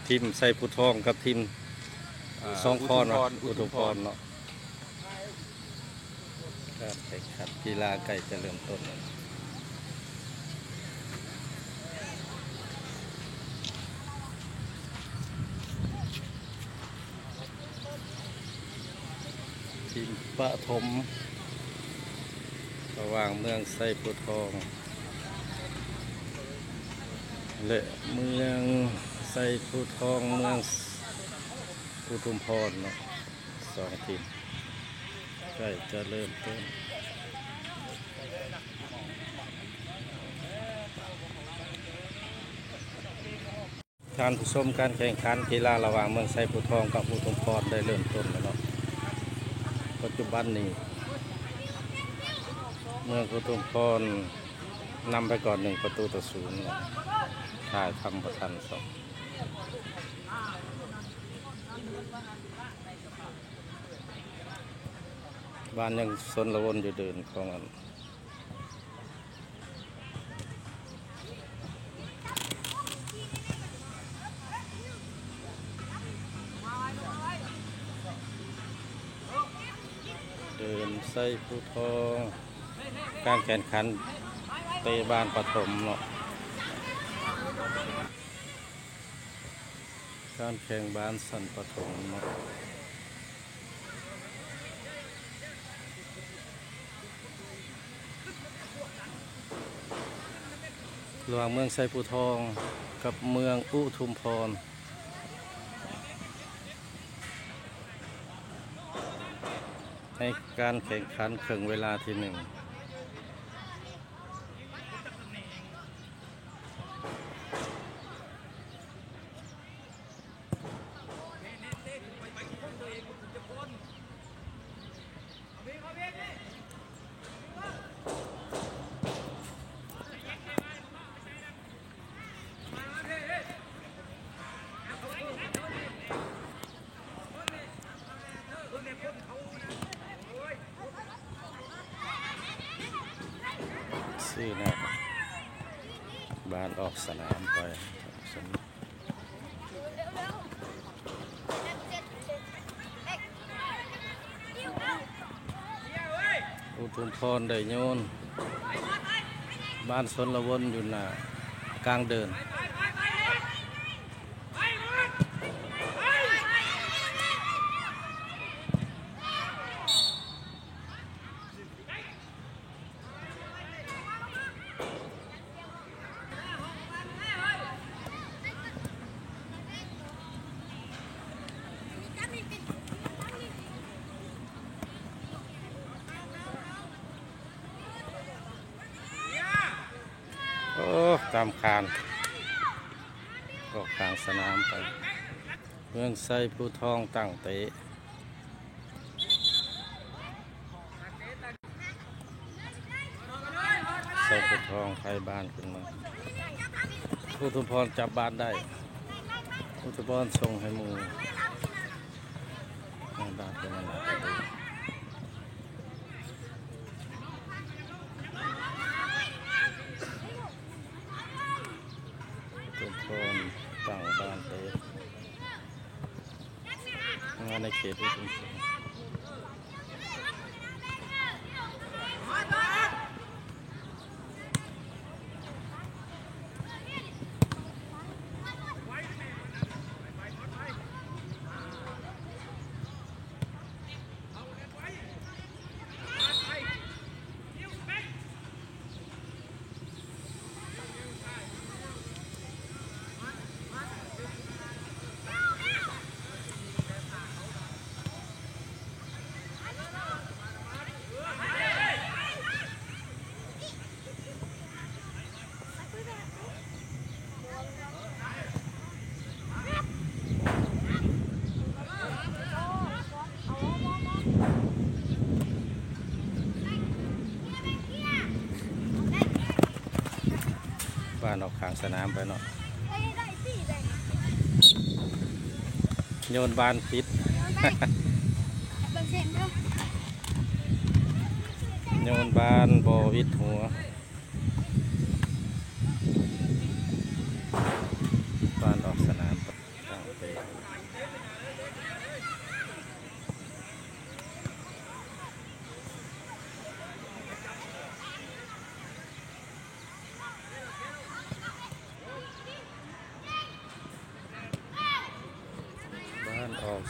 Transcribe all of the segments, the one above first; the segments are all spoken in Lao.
ທີມໄຊພູທອງກັບທີມ ອ່າ ສອງຄອນ ອຸທຸມພອນ ອຸທຸມພອນເນາະ. ການແຂ່ງຂັນກິລາໃກ້ຈະເລີ່ມຕົ້ນແລ້ວ. ທີມປະຖົມ ລະຫວ່າງເມືອງໄຊພູທອງ ແລະ ເມືອງໄຊພູທອງ ເມືອງອຸທຸມພອນເນາະ. ສອງທີມໃກ້ຈະເລີ່ມຕົ້ນ. ທ່ານຜູ້ຊົມ, ການແຂ່ງຂັນກິລາລະຫວ່າງເມືອງໄຊພູທອງກັບອຸທຸມພອນໄດ້ເລີ່ມຕົ້ນແລ້ວເນາະ. ປັດຈຸບັນນີ້ ເມືອງອຸທຸມພອນນຳໄປກ່ອນ ໜຶ່ງປະຕູຕໍ່ສູນເນາະ. ຖ່າຍທຳບໍ່ທັນຊ້ຳ. ບ້ານຍັງຊົນລະວົນຢູ່ເດີ່ນຂອງອັນ ເດີ່ນໄຊພູທອງ. ການແຂ່ງຂັນເຕະບານປະຖົມເນາະ. ການແຂ່ງບານຊັ້ນປະຖົມເນາະ ລະຫວ່າງເມືອງໄຊພູທອງກັບເມືອງອຸທຸມພອນ ໃນການແຂ່ງຂັນເຄິ່ງເວລາທີໜຶ່ງ. ຊີ້ນະ ບານອອກສະໜາມໄປ. ອຸທຸມພອນໄດ້ໂຍນ ບານຊົນລະວົນຢູ່ໜ້າກາງເດີ່ນ. ໂອ້ ຕາມຄານ ອອກຂ້າງສະໜາມໄປ. ເມືອງໄຊພູທອງຕັ້ງເຕະ. ໄຊພູທອງໄຖ່ບານຂຶ້ນມາ. ອຸທຸມພອນຈັບບານໄດ້. ອຸທຸມພອນສົ່ງໃຫ້ໝູ່. ໃຫ້ບານຂຶ້ນມາ. ອຸທຸມພອນຕັ້ງບານເຕະ ມາໃນເຂດອຸທຸມພອນ. ບານອອກຂ້າງສະໜາມໄປເນາະ. ໂຍນບານຜິດ. ໂຍນບານບໍ່ວິດຫົວ. ບານອອກສະໜາມໄປ. ທາງ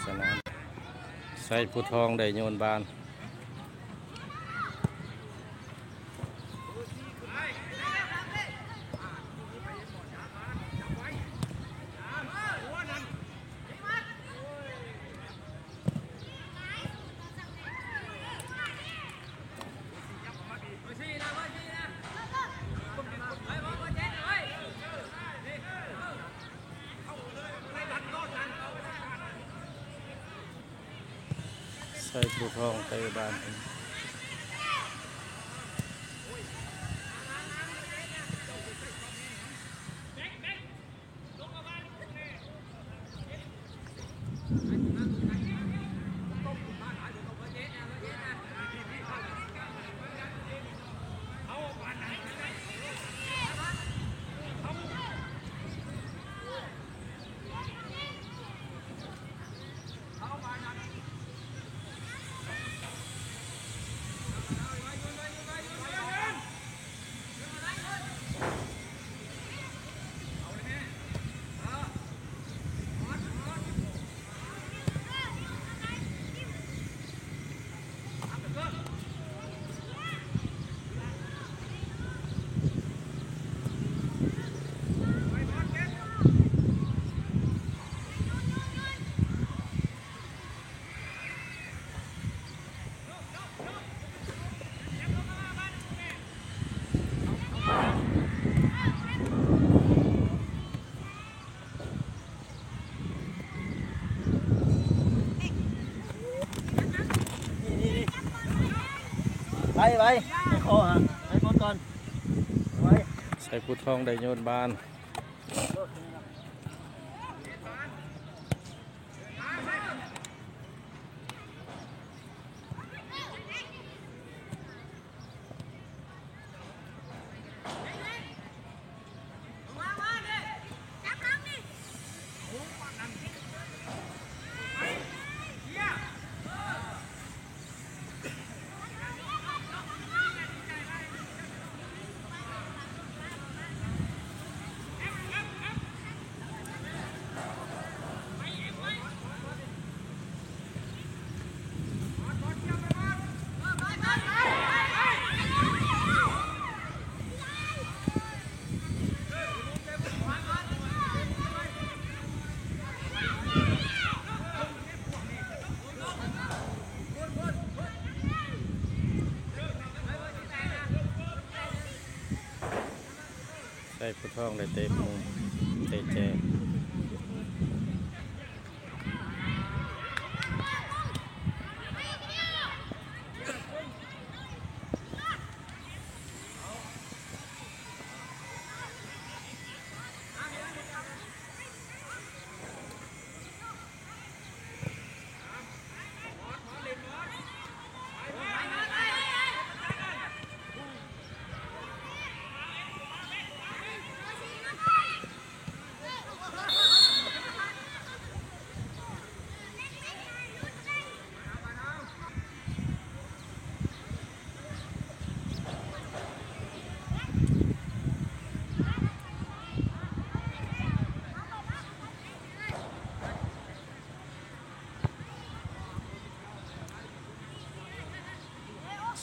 ສະໜາມ ໄຊພູທອງໄດ້ໂຍນບານ. ໄຊພູທອງເຕະບານ. ໄປ ໄປ ໄປຂໍຫາ ໄປໝົດກ່ອນ ໄປ. ໄຊພູທອງໄດ້ໂຍນບານ. ໄຊພູທອງໄດ້ເຕະມຸມ ເຕະແຈ.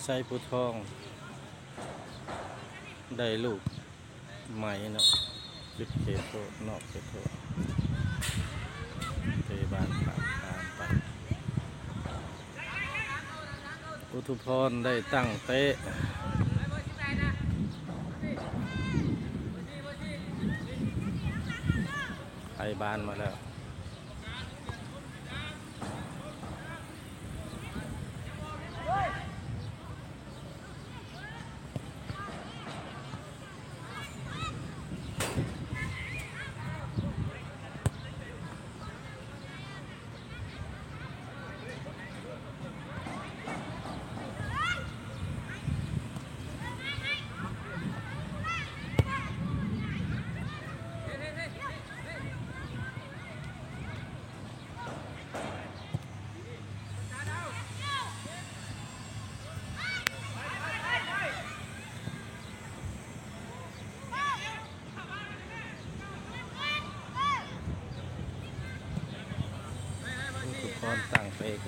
ໄຊພູທອງໄດ້ລູກໃໝ່ເນາະ ຈຸດເຂດໂທດ ນອກເຂດໂທດ ເຕະບານຂ້າມຄານໄປ. ອຸທຸພອນໄດ້ຕັ້ງເຕະ ໄປບານມາແລ້ວ. ນຕັ້ງເປກ.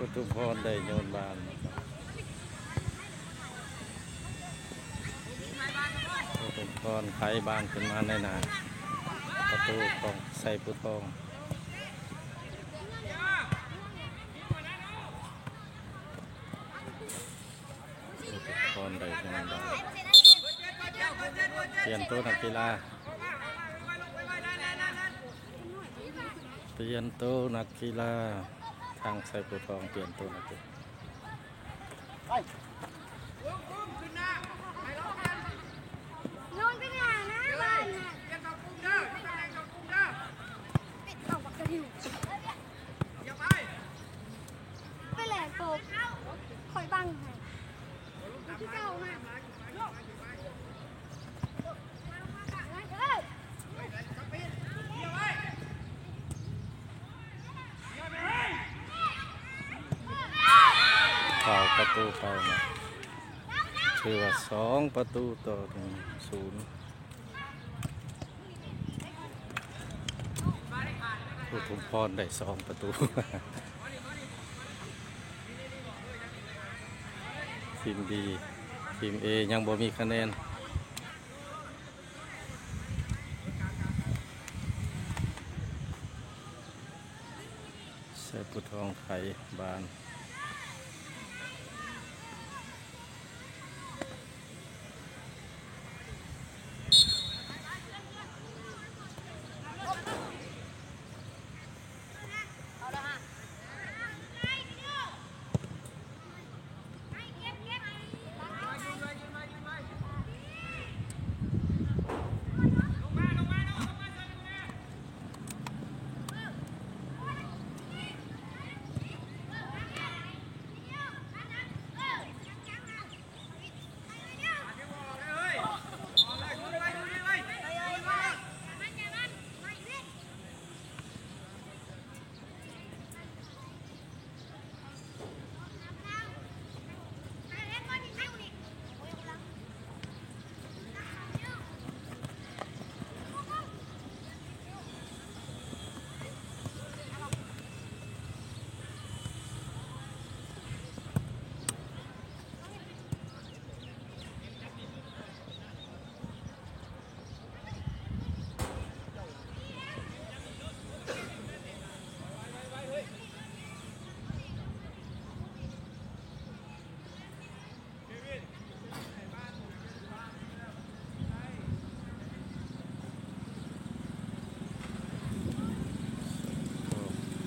ປະຕູພອນໄດ້ໂຍນບານ. ປະຕູພອນໄຂບານຂຶ້ນມາໃນໜ້າປະຕູຂອງໄຊພູທອງ. ປະຕູພອນໄດ້ໂຍນບານ. ປ່ຽນໂຕນັກກິລາ. ປ່ຽນໂຕນັກກິລາ. ທາງໄຊພູທອງປ່ຽນໂຕນັກກິລາ. ໂຍນໄປຫາໜ້າບ້ານນະ. ເອົາບັກກະດິວ. ໄປແຫຼະໂຕ. ຂ້ອຍບັງໃຫ້. ເຂົ້າປະຕູເກົ່ານະ ຖືວ່າສອງປະຕູຕໍ່ໜຶ່ງສູນ. ອຸທຸມພອນໄດ້ສອງປະຕູ. ທີມ B ທີມ A ຍັງບໍ່ມີຄະແນນ. ໄຊພູທອງໄຂບານ.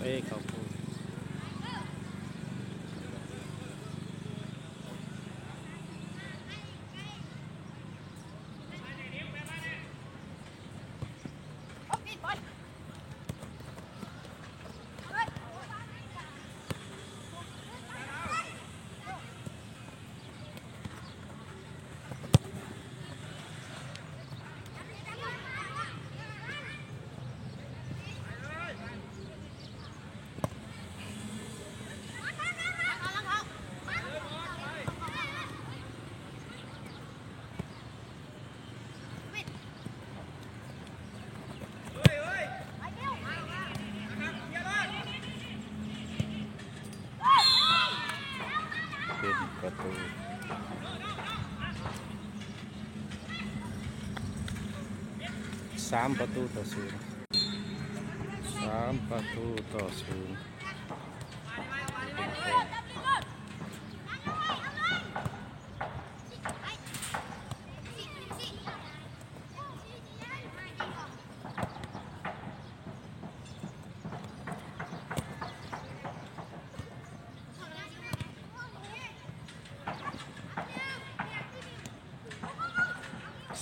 ເຕະເຂົ້າໂກ. ເປັນປະຕູ ສາມປະຕູຕໍ່ສູນ ສາມປະຕູຕໍ່ສູນ.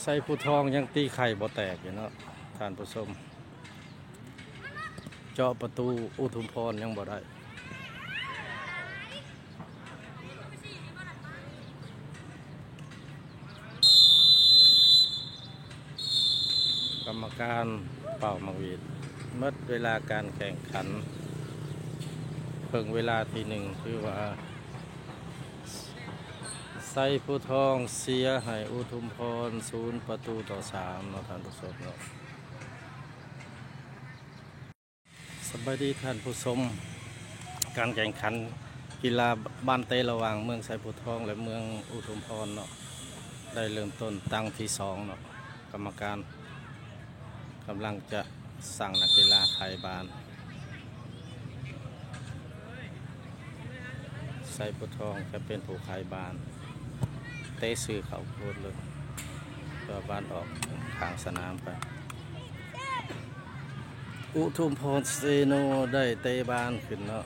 ໄຊພູທອງຍັງຕີໄຂ່ບໍ່ແຕກຢູ່ເນາະທ່ານຜູ້ຊົມ. ເຈາະປະຕູອຸທຸມພອນຍັງບໍ່ໄດ້. ກຳມະການເປົ່າໝາກຫວີດ. ໝົດເວລາການແຂ່ງຂັນ ເຄິ່ງເວລາທີໜຶ່ງ ຖືວ່າ ໄຊພູທອງເສຍໃຫ້ອຸທຸມພອນ ສູນປະຕູຕໍ່ສາມເນາະທ່ານຜູ້ຊົມເນາະ. ສະບາຍດີທ່ານຜູ້ຊົມ, ການແຂ່ງຂັນກິລາບານເຕະລະຫວ່າງເມືອງໄຊພູທອງ ແລະ ເມືອງອຸທຸມພອນເນາະ ໄດ້ເລີ່ມຕົ້ນຕັ້ງທີສອງເນາະ. ກຳມະການກຳລັງຈະ ສ້າງນັກກິລາໄຂ່ບານ. ໄຊພູທອງຈະເປັນຜູ້ໄຂ່ບານ ເຕະຊື່ເຂົ້າໂພດເລີຍ ເພື່ອບານອອກຂ້າງສະໜາມໄປ. ອຸທຸມພອນເຊໂນໄດ້ເຕະບານຂຶ້ນເນາະ.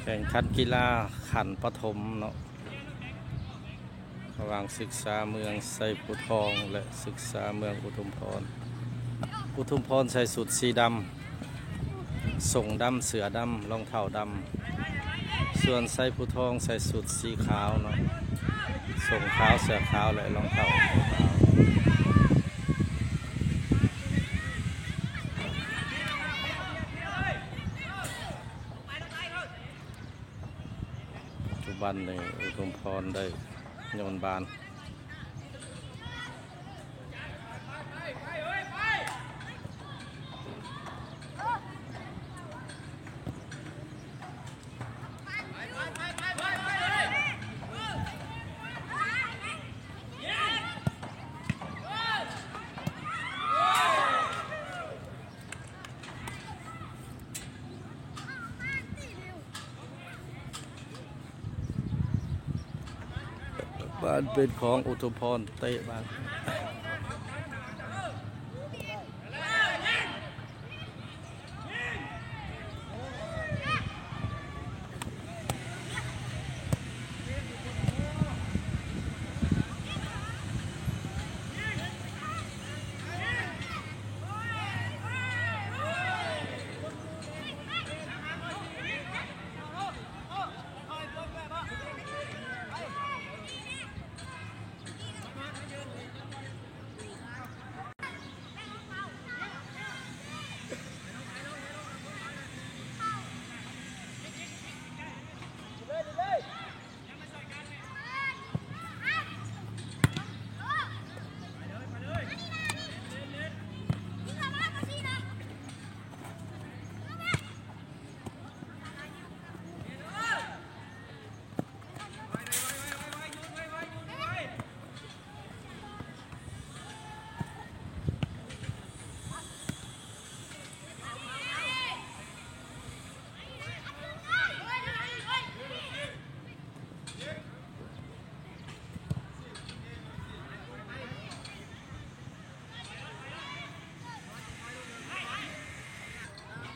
ແຂ່ງຂັນກິລາຂັ້ນປະຖົມເນາະ ລະຫວ່າງສຶກສາເມືອງໄຊພູທອງ ແລະ ສຶກສາເມືອງອຸທຸມພອນ. ອຸທຸມພອນໃສ່ຊຸດສີດຳ ສົ້ງດຳ ເສື້ອດຳ ລອງເທົ້າດຳ. ສ່ວນໄຊພູທອງໃສ່ຊຸດສີຂາວເນາະ ສົ້ງຂາວ ເສື້ອຂາວ ແລະ ລອງເທົ້າຂາວ. ປັດຈຸບັນນີ້ອຸທຸມພອນໄດ້ໂຍນບານ. ບານເປັນຂອງອຸທຸມພອນ ເຕະບານ.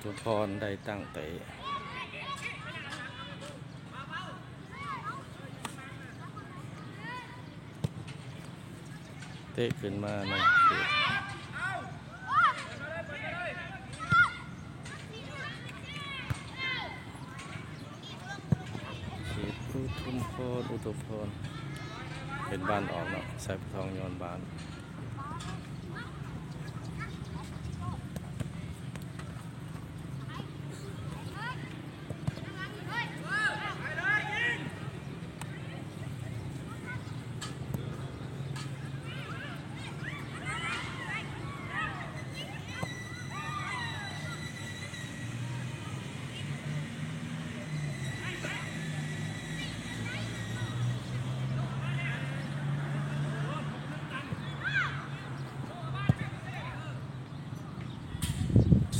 ອຸທຸມພອນໄດ້ຕັ້ງເຕະ ເຕະຂຶ້ນມາໃນເຂດ ເຂດອຸທຸມພອນ ອຸທຸມພອນ ເປັນບານອອກເນາະ ໄຊພູທອງໂຍນບານ.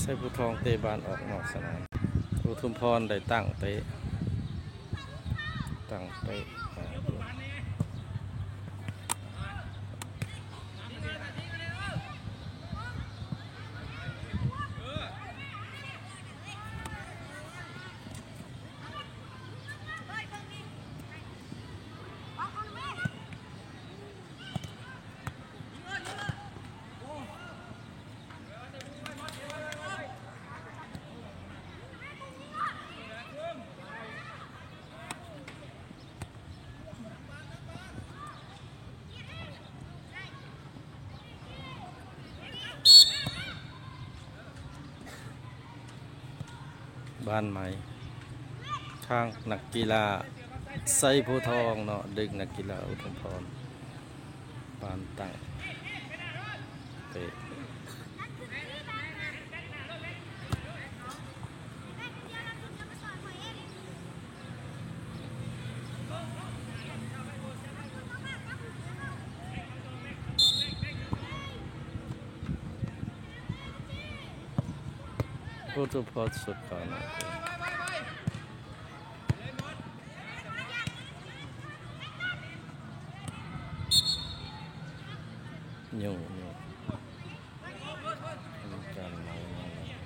ໄຊພູທອງເຕະບານອອກນອກສະໜາມ ອຸທຸມພອນໄດ້ຕັ້ງເຕະ ຕັ້ງເຕະ ອ່າ ບ້ານໃໝ່ ທາງນັກກິລາໄຊໂພທອງເນາະ ດຶງນັກກິລາອຸທຸມພອນ ປານຕັ້ງເຕະ. ອຸທຸມພອນສຸດກ່ອນ ໂຍ ໂຍ ການເມົາເນາະ.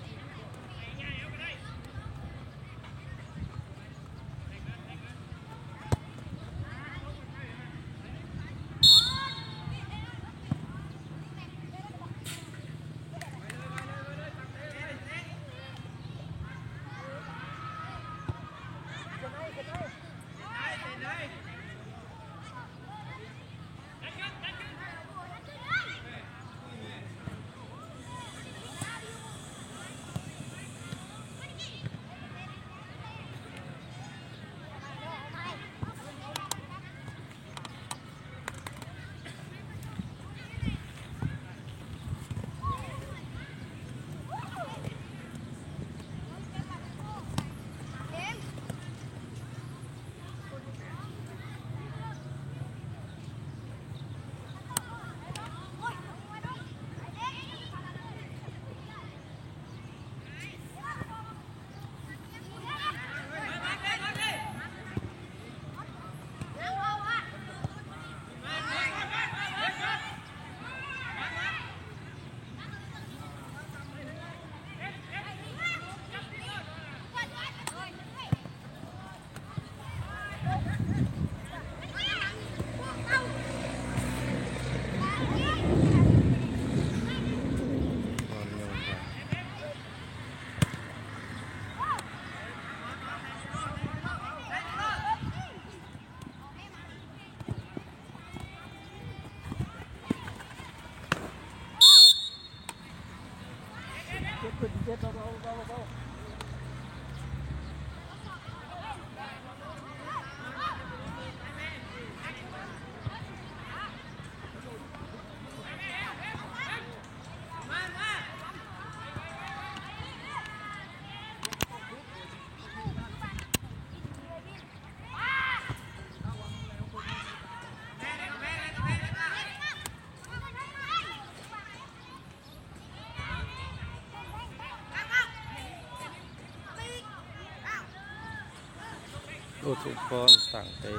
ອຸທຸມພອນຕັ້ງເຕະ.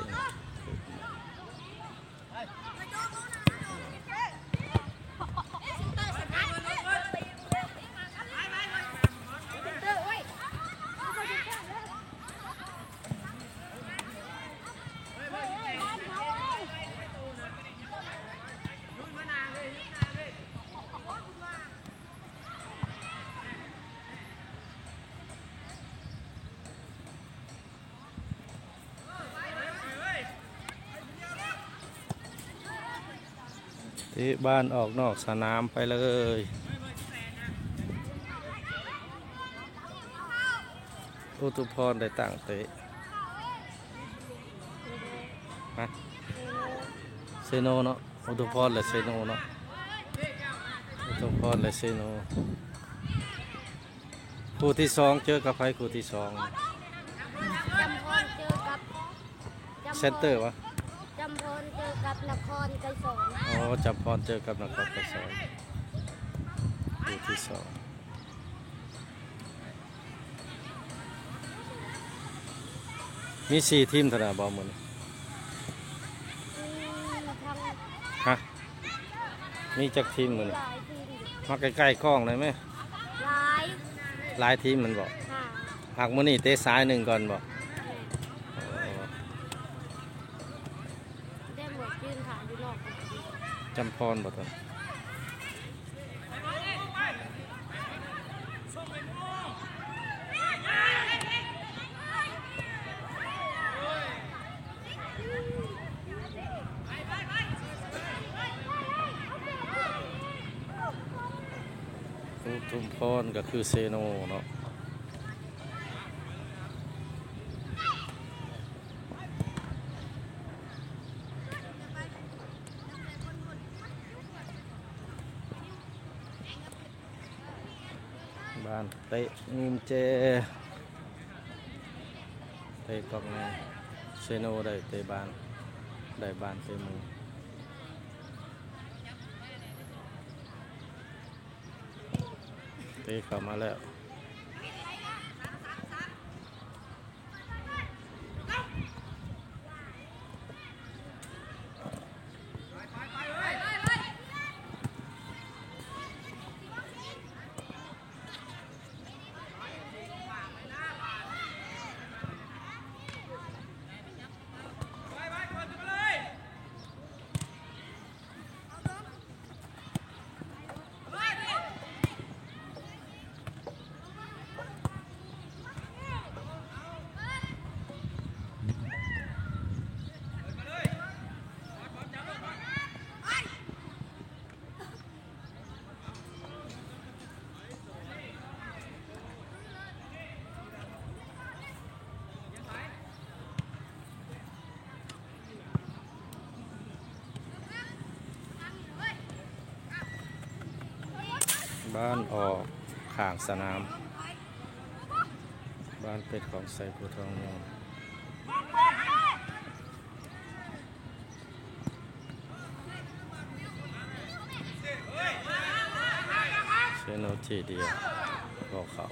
Teh ban ອອກນອກສະໜາມໄປເລີຍ. ອຸທຸມພອນໄດ້ຕັ້ງເຕະ. ຮະ? ເຊໂນເນາະ. ອຸທຸມພອນ ແລະ ເຊໂນເນາະ. ອຸທຸມພອນ ແລະ ເຊໂນ. ຄູ່ທີສອງເຈີກັບໃຜ? ຄູ່ທີສອງ ຈຳພອນເຈີກັບ ຈຳພອນ ເຊັນເຕີຫວາ? ຈຳພອນເຈີກັບນະຄອນໄກສອນ. ອໍ ຈຳພອນເຈີກັບນະຄອນໄກສອນ. ຄູ່ທີສອງ. ມີສີ່ທີມເທົ່ານັ້ນບໍ່ມື້ນີ້? ມີທັງ ຮະ? ມີຈັກທີມມື້ນີ້? ຫຼາຍທີມຢູ່. ມາໃກ້ໆກ້ອງໄດ້ໄໝ? ຫຼາຍ ຫຼາຍທີມແມ່ນບໍ່? ຫ້າ. ຫາກມື້ນີ້ເຕະສາຍໜຶ່ງກ່ອນບໍ່? ແມ່ນ. ອໍ. ໄດ້ໝົດຢືນຖ້າຢູ່ນອກ. ຈຳພອນບໍ່ຕົນ? ອຸທຸມພອນກໍຄືເຊໂນເນາະ. ເຕະງຸ້ມແຈ ເຕະກອກໃນ ເຊໂນໄດ້ເຕະບານ ໄດ້ບານເຕະມື ເຕະເຂົ້າມາແລ້ວ. ບານອອກຂ້າງສະໜາມ ບານເປັນຂອງໄຊພູທອງນວນ ເຊໂນທີ່ດຽວ ບໍ່ເຂົ້າ.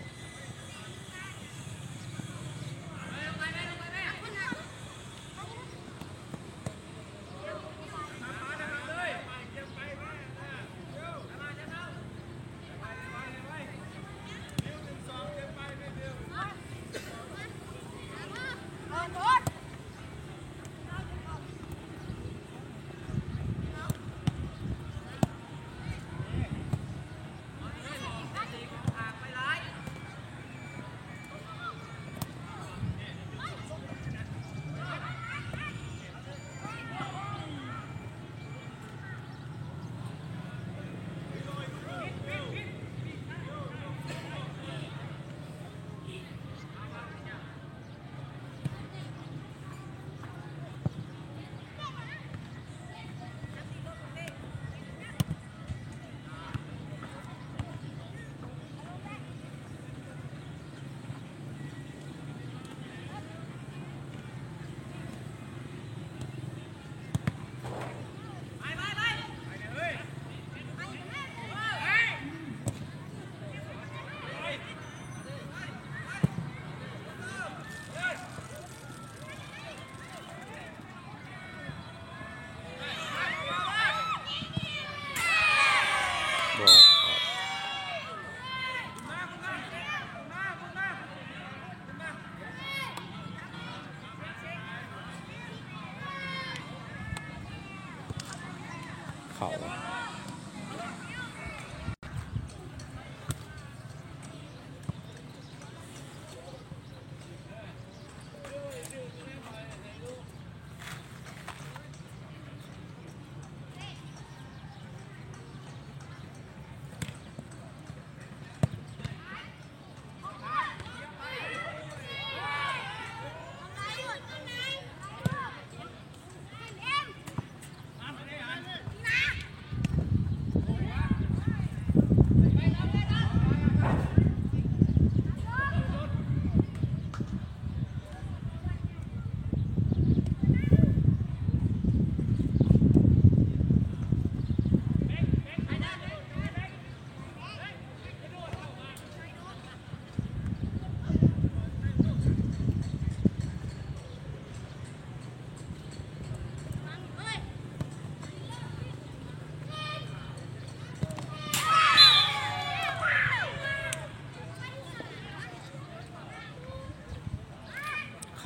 ເຂົ້າ.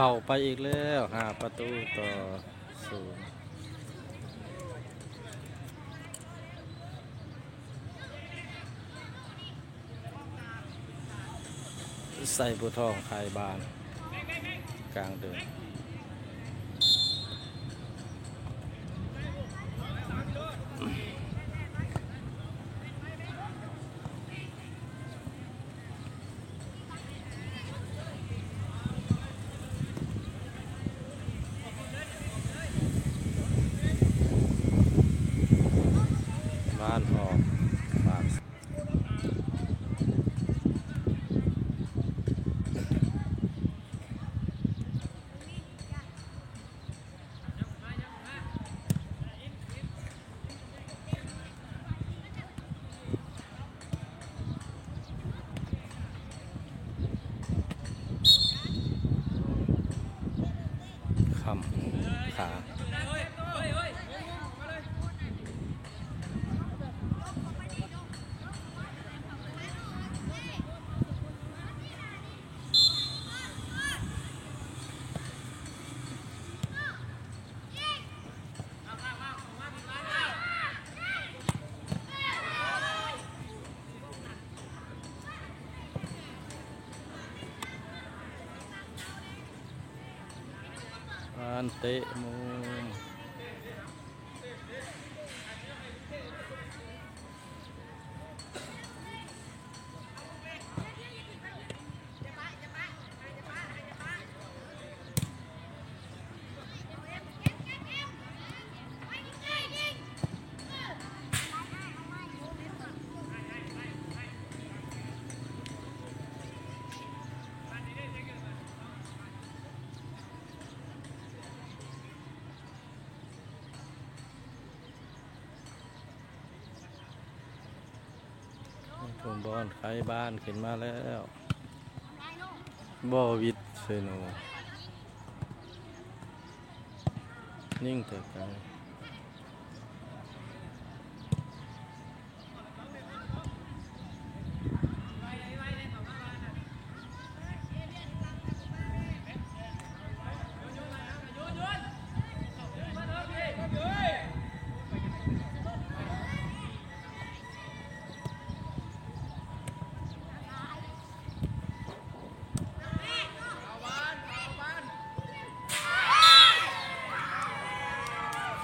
ເຂົ້າໄປອີກແລ້ວ ຫ້າປະຕູຕໍ່ສູນ. ໄຊພູທອງຂາຍບານກາງເດີ່ນ. ບານອອກ ບານ. ສາ ບານເຕະມຸມ. ໂດນບອນ ໄຄບ້ານຂຶ້ນມາແລ້ວ ບໍ່ວິດເຊໂນ ຍິງແຕ່ໄກ.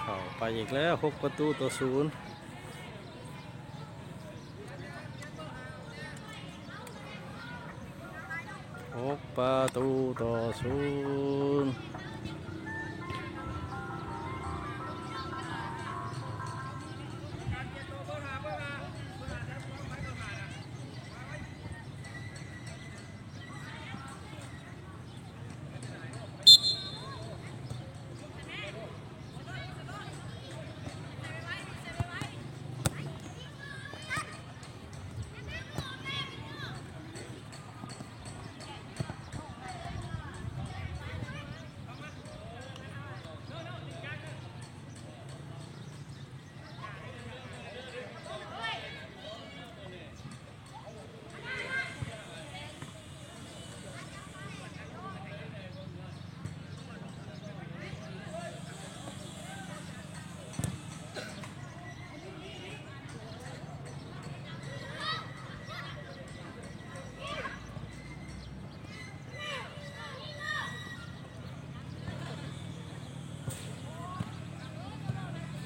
ເຂົ້າໄປອີກແລ້ວ ຫົກປະຕູຕໍ່ສູນ. ຫົກປະຕູຕໍ່ສູນ.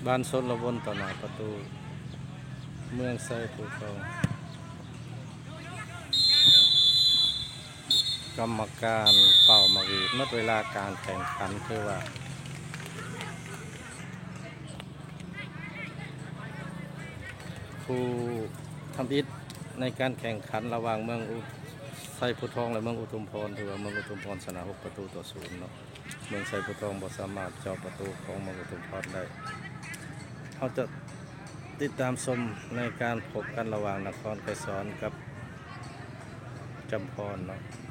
ບ້ານຊົນລະບົນຕໍ່ໜ້າປະຕູເມືອງໄຊພູທອງ. ກຳມະການເປົ່າໝາກຫວີດໝົດເວລາການແຂ່ງຂັນ ຖືວ່າຜູ້ທຳອິດໃນການແຂ່ງຂັນລະຫວ່າງເມືອງອຸ ໄຊພູທອງ ແລະ ເມືອງອຸທຸມພອນ ຖືວ່າເມືອງອຸທຸມພອນຊະນະຫົກປະຕູຕໍ່ສູນເນາະ. ເມືອງໄຊພູທອງບໍ່ສາມາດເຈາະປະຕູຂອງເມືອງອຸທຸມພອນໄດ້. ເຮົາຈະຕິດຕາມຊົມໃນການພົບກັນລະຫວ່າງນະຄອນໄກສອນກັບຈຳພອນເນາະ.